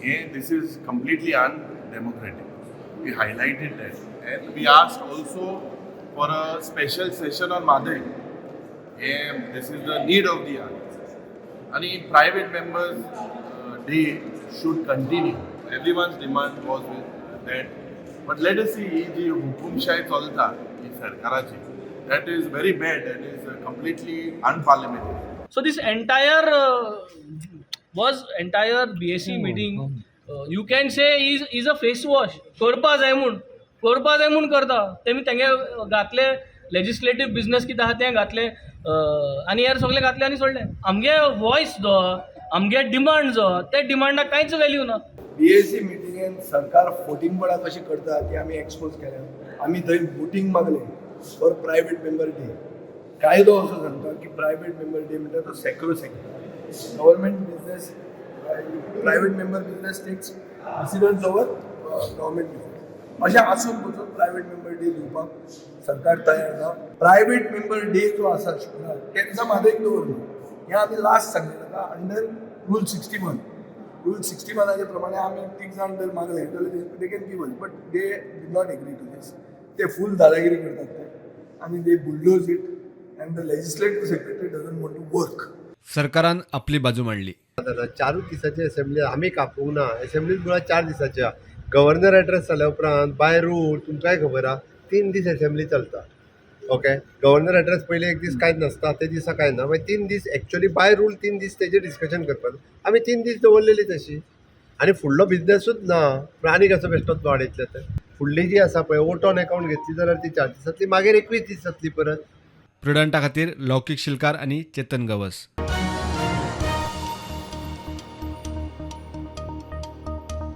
हे this is completely undemocratic. We highlighted that and we asked also for a special session on Mhadei. Hey this is the need of the hour आणि private members day should continue. Everyone's demand was with that, but let us see. ही जी हुकुमशाय चलता ही सरकाराची, that is very bad, that is completely unparliamentary. So this entire was entire BAC meeting, you can say, is a face wash. करपा जाय म्हूण, करपा जाय म्हूण करता तेमी. तेंगे घातले लेजिस्लेटीव बिजनस कितें आहा तें घातलें आनी हेर सगळें घातलें आनी सोडलें. आमगे वॉयस जो आहा, आमगे डिमांड जो आहा, ते डिमांडाक कांयच वेल्यू ना. बीएसी मिटिंगेन सरकार फोटिंगपणा कशी करता ती आमी एक्सपोज केल्या. आमी थंय वोटींग मागलें फॉर प्रायवेट मेंबर डे. कायदो असो सांगता की प्रायवेट मेंबर डे म्हणटा तो sacrosanct. Government business, private member business takes precedence over government business. अशें आसून पसून प्रायवेट मेंबर डे दिवपाक सरकार तयार ना. प्रायवेट मेंबर डे जो आसा शुक्रार, ते दिसा म्हादयक दवरलो. हें आमी लास्ट सांगलें ताका. Under rule 61, rule 61चे प्रमाणे आमी तीग जाण जर मागले जाल्यार they can give, but they did not agree to this. ते फूल दादागिरी करतात ते आनी they bulldoze it and the legislative secretary doesn't want to work. सरकारान आपली बाजू मांडली. जाता चारूच दिसाची असेंब्ली आमी कापूंक ना. असेंब्लीच म्हळ्यार 4 दिसाची. गव्हर्नर एड्रेस जाल्या उपरांत बाय रूल तुमकांय खबर आहा, 3 दीस असेंब्ली चलता. ओके, गव्हर्नर एड्रेस पयले एक दीस कांयच नासता, ते दिसा कांय ना. मागीर 3 दीस, एक्चुअली बाय रूल 3 दीस तेजेर डिस्कशन करपाक. आमी 3 दीस दवरलेली तशी आनी फुडलो बिजनेसूच ना. पूण आनी कसो बेश्टोच वाडयतले तर फुडली जी आसा पळय, वोट ऑन अकाउंट घेतली जाल्यार ती 4 दीस जातली, मागीर 21 दीस जातली परत. प्रुडंटा खातीर लौकीक शिलकार आनी चेतन गवस.